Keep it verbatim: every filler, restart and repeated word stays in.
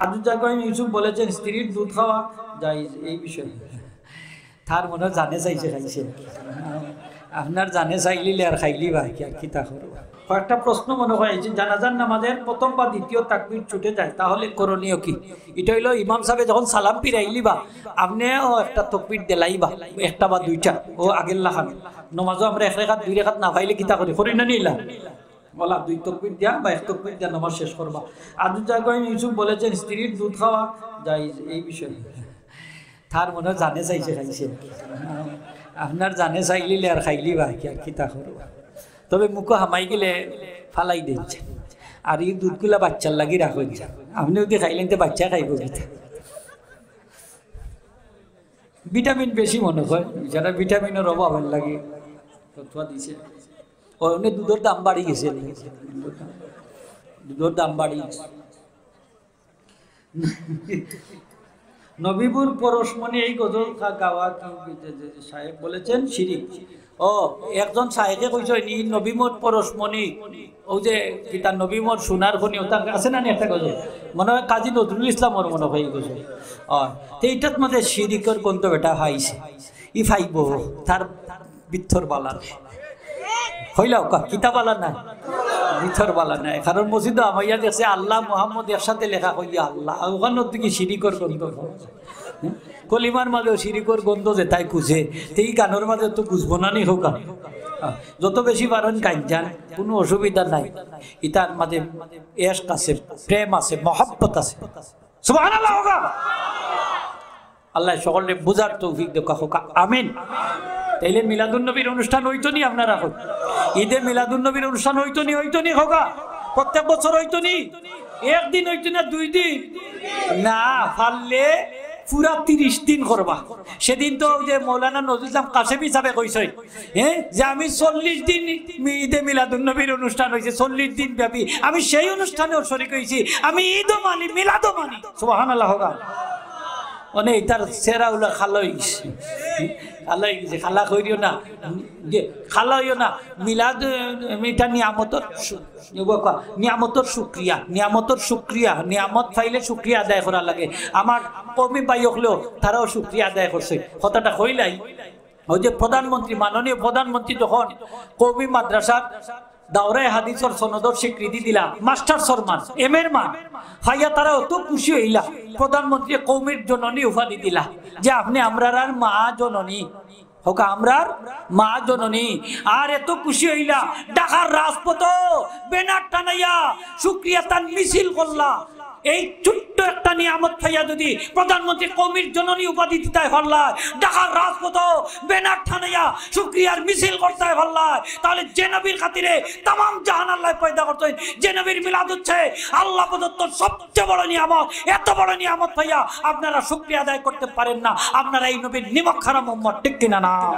আজুজ্জামান ইউসুফ বলেছেন, স্ত্রীর দুধ খাওয়া জায়েজ এই বিষয়ে। তার মনে জানে চাইছে খাইছে। আপনার জানে চাইলিলে আর খাইলিবা কি, আর কিতা করবো? কয়েকটা প্রশ্ন মনে হয় যে জানাজার নামাজের প্রথম বা দ্বিতীয় তাকবীর ছুটে যায়, তাহলে করণীয় কি? এটা হইলো ইমাম সাহেব যখন সালাম ফিরাইলিবা, আপনিও একটা তকবীর দিলাইবা, একটা বা দুইটা, ও আগের লাখান। নমাজও আমরা এক রেখাত দুই রেখাত না পাইলে কিতা করি, করি না নিলা? বলা দুই তকবীর দিয়া বা এক তকবীর দিয়া নমাজ শেষ করবা। আজুজ্জামান ইউসুফ বলেছেন, স্ত্রীর দুধ খাওয়া জায়েজ এই বিষয়ে। তার মনে জানে চাইছে খাইছে। আপনার জানে চাইলিলে আর খাইলিবা কি, আর কিতা করবো? তবে মুখো হামাই গেলে ফালাই দিচ্ছে। আর এই দুধগুলা বাচ্চার লাগি রাখা হচ্ছে। আপনি যদি খাইলেন তো বাচ্চা খাইব কিতা? ভিটামিন বেশি মনে হয়, যারা ভিটামিনের অভাব লাগে। ফতোয়া দিছে। ও, অনেক দুধের দাম বাড়ি গেছে। দুধের দাম বাড়ি গেছে। নবীমুর পরশমণি এই গজল খা-, গাওয়া কি যে, যে, যে সাহেব বলেছেন শিরিক। ও, একজন সাহেবে কইছে, "ই নবীমুর পরশমণি", ও যে কিতা নবীমুর সোনার খনি, ওটা আছে না নি একটা গজল? মনে হয় কাজী নজরুল ইসলামর মনে হয় এই গজল। ও, তো এইটার মধ্যে শিরিকর গন্ধ বেটা হাইছে। ই ফাইব, তার ভিতর বালা নাই। কইলাও কা, কিতা বালা নাই? ভিতর বালা নাই। কারণ মসজিদো আমাইয়া দেখছে আল্লাহ মুহাম্মদ একসাথে লেখা, কইয়া আল্লাহ। আর ওখানোর দিকে শিরিকর গন্ধ। কলিমার মাঝেও শিরিকর গন্ধ যে তাই খুঁজে, তেই গানোর মাঝে তো খুঁজবো না নি হোক। যত বেশি পারেন গাইন যান, কোনো অসুবিধা নাই। ইতার মাঝে এশক আছে, প্রেম আছে, মহব্বত আছে। সুবহানাল্লাহ হোক। আল্লাহ সকলরে বুঝার তৌফিক দেউক্কা, কউক্কা আমিন। তাইলে মিলাদুন নবীর অনুষ্ঠান হইতো নি আপনারা কউক্কা? ঈদে মিলাদুন নবীর অনুষ্ঠান হইতো নি, হইতো নি কউক্কা? প্রত্যেক বছর হইতো নি? একদিন হইতো না, দুই দিন? না, পারলে পুরা তিরিশ দিন করবা। সেদিন তো ওই যে মৌলানা নজরুল ইসলাম কাসেমী সাহেবে কইছে, হ্যাঁ, যে আমি চল্লিশ দিন মি-, ঈদে মিলাদুন নবীর অনুষ্ঠান হইছে, চল্লিশ দিন ব্যাপী। আমি সেই অনুষ্ঠানেও শরিক হইছি। আমি ঈদও মানি, মিলাদও মানি। সুবহানাল্লাহ হোক। মানে, ইতার চেহারা উলা কালা হই গেছে। কালা হই গেছে, কালা কইরিও না। যে কালা হইও না। মিলাদ, এ, এটা নিয়ামতর শু-, নিয়ামতর শুকরিয়া, নিয়ামতর শুকরিয়া, নিয়ামত পাইলে শুকরিয়া আদায় করা লাগে। আমার কওমি ভাই অকলেও তারাও শুকরিয়া আদায় করছে। কথাটা কইলাই, ওই যে প্রধানমন্ত্রী, মাননীয় প্রধানমন্ত্রী যখন কওমি মাদ্রাসার দাওরায়ে হাদিসর সনদর স্বীকৃতি দিলা, মাস্টার্সর মান, এম এর মান, পাইয়া তারা অত খুশি হইলা, প্রধানমন্ত্রী কওমির জননী উপাধি দিলা, যে আপনি আমরার আর মা জননী, কউক্কা আমরার মা জননী। আর এত খুশি হইলা, ঢাকার রাজপথো ব্যানার টানাইয়া শুকরিয়া তান মিছিল করলা। এই ছোট্ট একটা নিয়ামত পাইয়া যদি প্রধানমন্ত্রী কওমির জননী উপাধি দিতায় পারলায়, ঢাকার রাজপথো ব্যানার টানাইয়া শুকরিয়ার মিছিল করতায় পারলায়, তাহলে যে নবীর খাতিরে তামাম জাহান আল্লাহ পয়দা করছইন, যে নবীর মিলাদ হচ্ছে আল্লাহ প্রদত্ত সবচেয়ে বড় নিয়ামত। এত বড় নিয়ামত পাইয়া আপনারা শুকরিয়া আদায় করতে পারেন না, আপনারা এই নবীর নিমক হারাম উম্মত, ঠিক কিনা না?